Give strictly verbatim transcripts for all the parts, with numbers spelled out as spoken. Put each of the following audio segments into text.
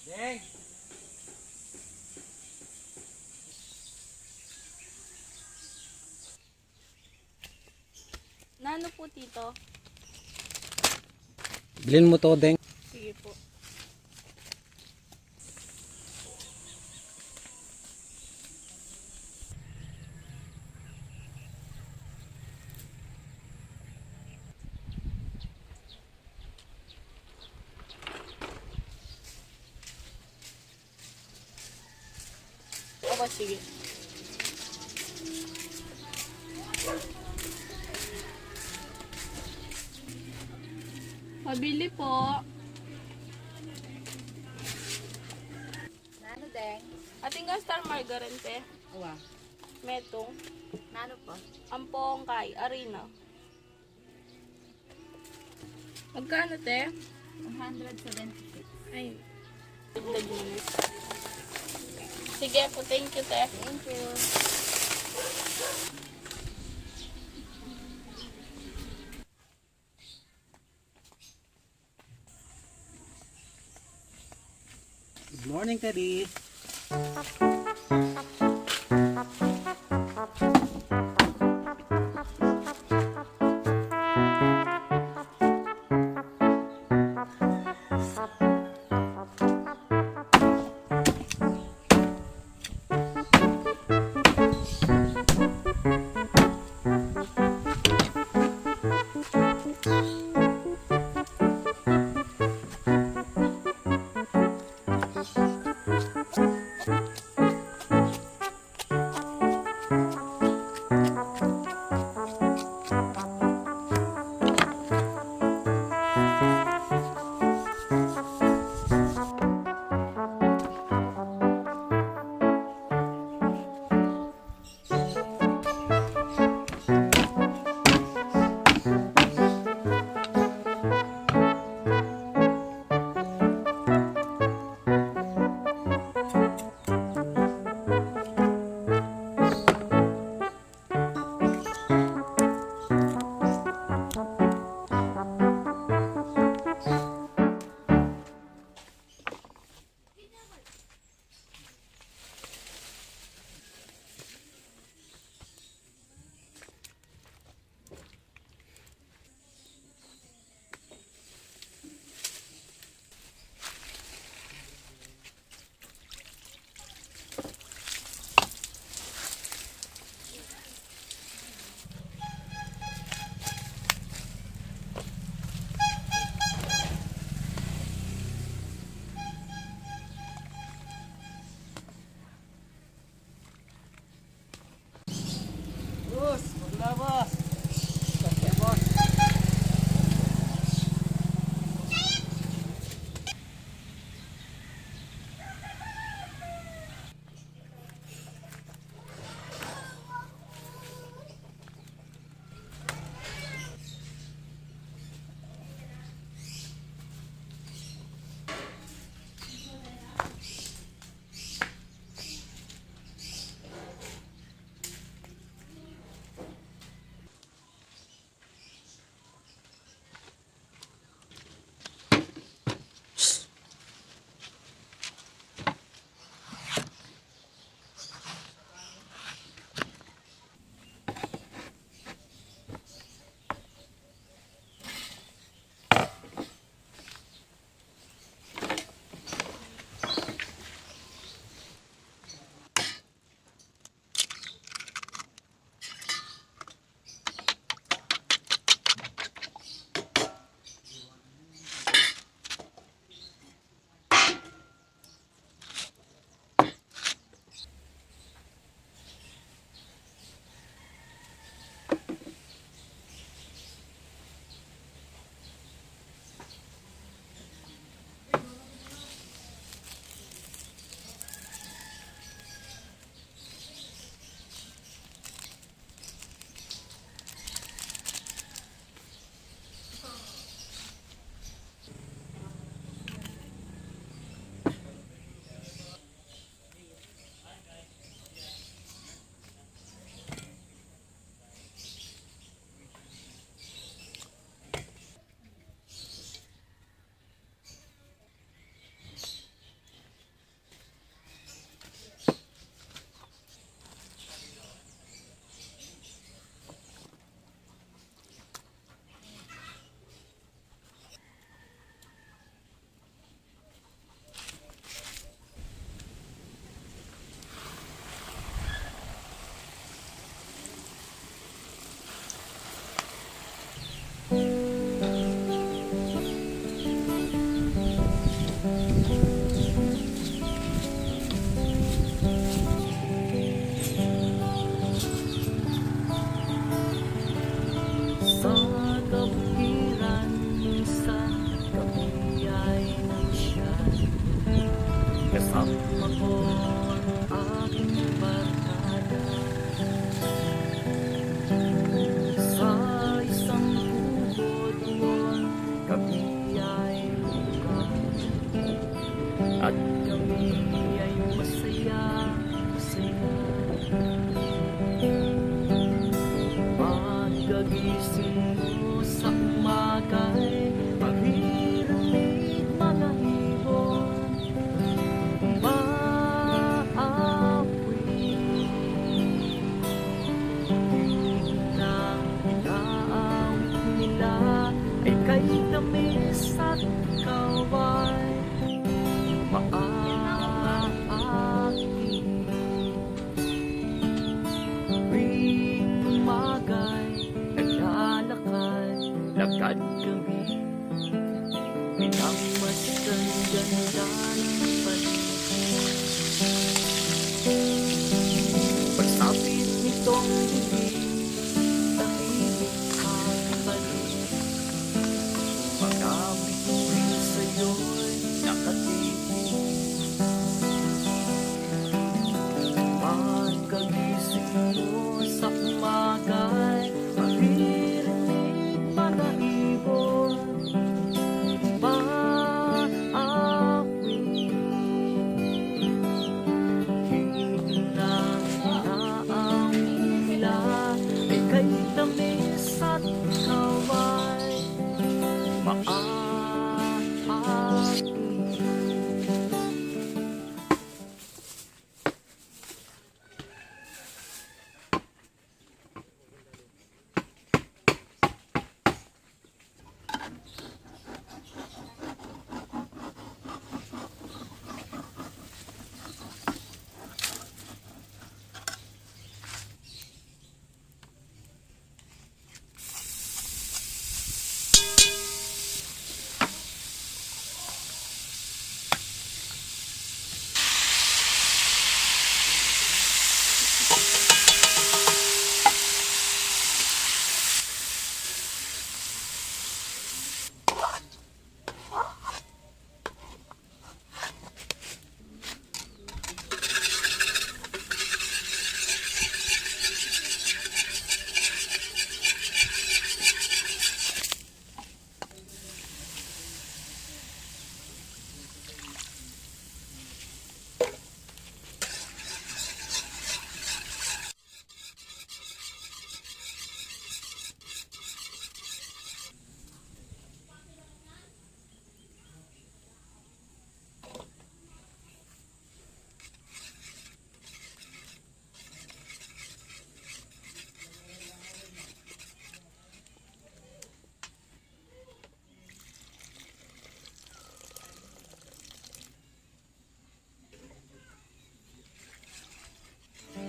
Nanu po, Tito? Bilin mu to, Deng. Sige po. Opo, sige. Pabili po. Nanu, Deng? Atin kang Star Margarine, te. Wa. Metung. Nanu po? Ampong kay, arina. Magkano, te? One hundred seventy-six. Ay. Dagdag mo na. Sige po, thank you, te. Thank you. Good morning, Teddy. Kami ay masaya, masaya. Pagkagising mo sa umaga, maririnig mga ibon umaawit. Ang inaawit nila ay kay tamis at kaway. Maaakit. Tuwing umaga'y naglalakad, lakad kami, minamamasdan ganda ng paligid. Pagsapit nitong dilim, tahimik ang paligid. Mga bituin sa'yo'y nakatitig. Pagkagising mo sa umaga'y maririnig mga ibon umaawit. Himig na inaawit nila ay kay tamis at kaway. Maaakit.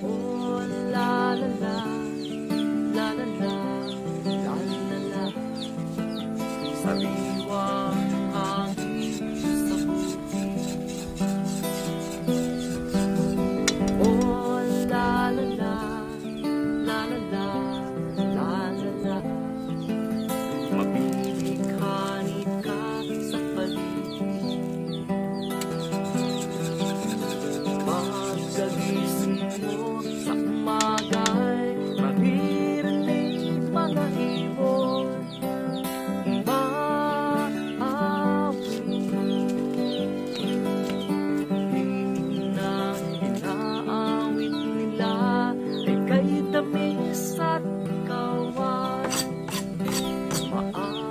Oh, la, la, la, la, la, la, la, la, la. Sariwang hangin sa bukid. Oh, la, la, la, la, la, la, la, la, la. Mabibighan ka sa paligid. Pagkagising mo sa umaga'y maririnig mga ibon umaawit. Himig na inaawit nila ay kay tamis at kaway. Maaakit.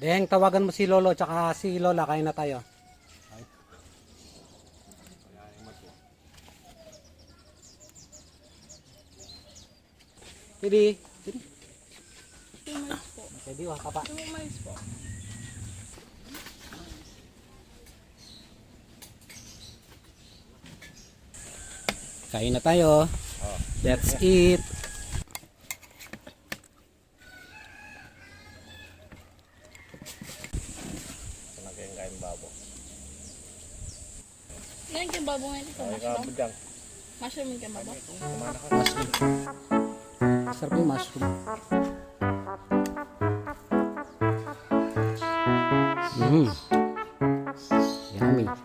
Deng, tawagan mo si Lolo tsaka si Lola, kain na tayo. Pwede. Pwede. Two months po. Pwede, wala ka pa. Two months po. Kain na tayo. That's it. Ngayon kayong babo ngayon ito, mushroom. Mushroom yung kayong babo. Mushroom. Sarap yung mushroom. Mm. Yummy.